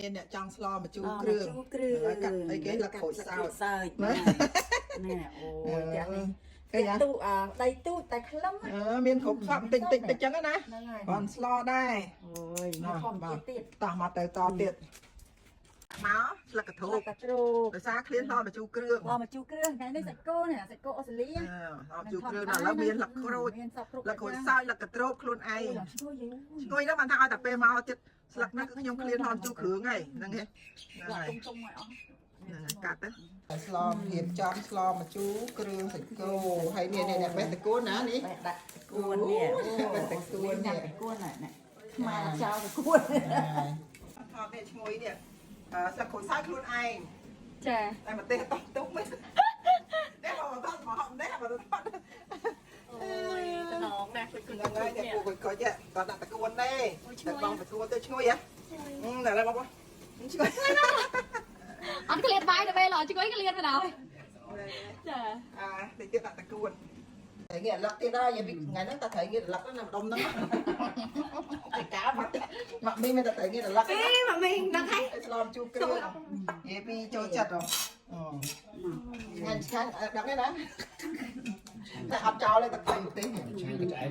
មានអ្នកចង់ស្លម្ជូរគ្រឿង ជូរគ្រឿង ហើយកាត់អីគេលឹកក្រូចសើច សើច ណា ណែអូយទាំងនេះ ឃើញ ទូអាដីទូចតែខ្លឹម អឺមានគ្រប់សពតិចតិចតិចចឹងណា ហ្នឹងហើយ បានស្លដែរ អូយមកខំទៀតទៀត តោះមកទៅតទៀតមកស្លឹកកធូប កាទ្រូប ដោយសារឃ្លានស្លម្ជូរគ្រឿង មកមកជូរគ្រឿងថ្ងៃនេះសាច់គោនេះសាច់គោអូស្ត្រាលី អឺស្លម្ជូរគ្រឿងដល់ឥឡូវមានលឹកក្រូច មានសពគ្រប់ លឹកក្រូចសើចលឹកកទ្រូបខ្លួនឯង ឈ្ងុយយូ ឈ្ងុយណាស់បានថាឲ្យតែពេលមកចិត្តស្លឹកហ្នឹងគឺខ្ញុំឃ្លានស្លម្ជូរគ្រឿងហើយហ្នឹងហ៎ហ្នឹងហើយ ទុំទុំឲ្យអស់ ហ្នឹងហើយកាត់ទៅស្លមរៀបចំស្លម្ជូរគ្រឿងសាច់គោហើយនេះនេះនេះបេះតកូនណានេះ បេះដាក់តកួននេះ បេះតកួននេះ តកួនណាខ្មែរចោលតកួន ថតនេះឈ្ងុយនេះអឺស្លឹកក្រូចសើចខ្លួនឯង ចា តែម្ទេសតោះទុំនេះមកថតមកហំនេះមកថត អូយតំណងណាស់គុជគុជ ហ្នឹងហើយតែពូគុជគុជតដាក់តកួនទេតែបងតកួនទៅឈ្ងុយហ៎តែឡើយបងឈ្ងុយ អត់ក្លៀតបាយទៅពេលឡឈ្ងុយក្លៀតទៅដល់ចា អាតិចទៀតដាក់តកួនតែងាកលឹកទៀតហើយពីថ្ងៃហ្នឹងតើត្រូវងាកលឹកណាម្ដុំហ្នឹងតែកាមកមកមីមានតែត្រូវងាកលឹក អេម៉ាមីដឹងហើយ ស្លមជូរគ្រឿងនិយាយពីចូលចិត្តហ៎ឆ្ងាញ់ឆ្ងាញ់ដឹងទេណាតែអត់ចោលទេតែខ្លាញ់ម្ទេស ឆានក៏ឆ្អែត។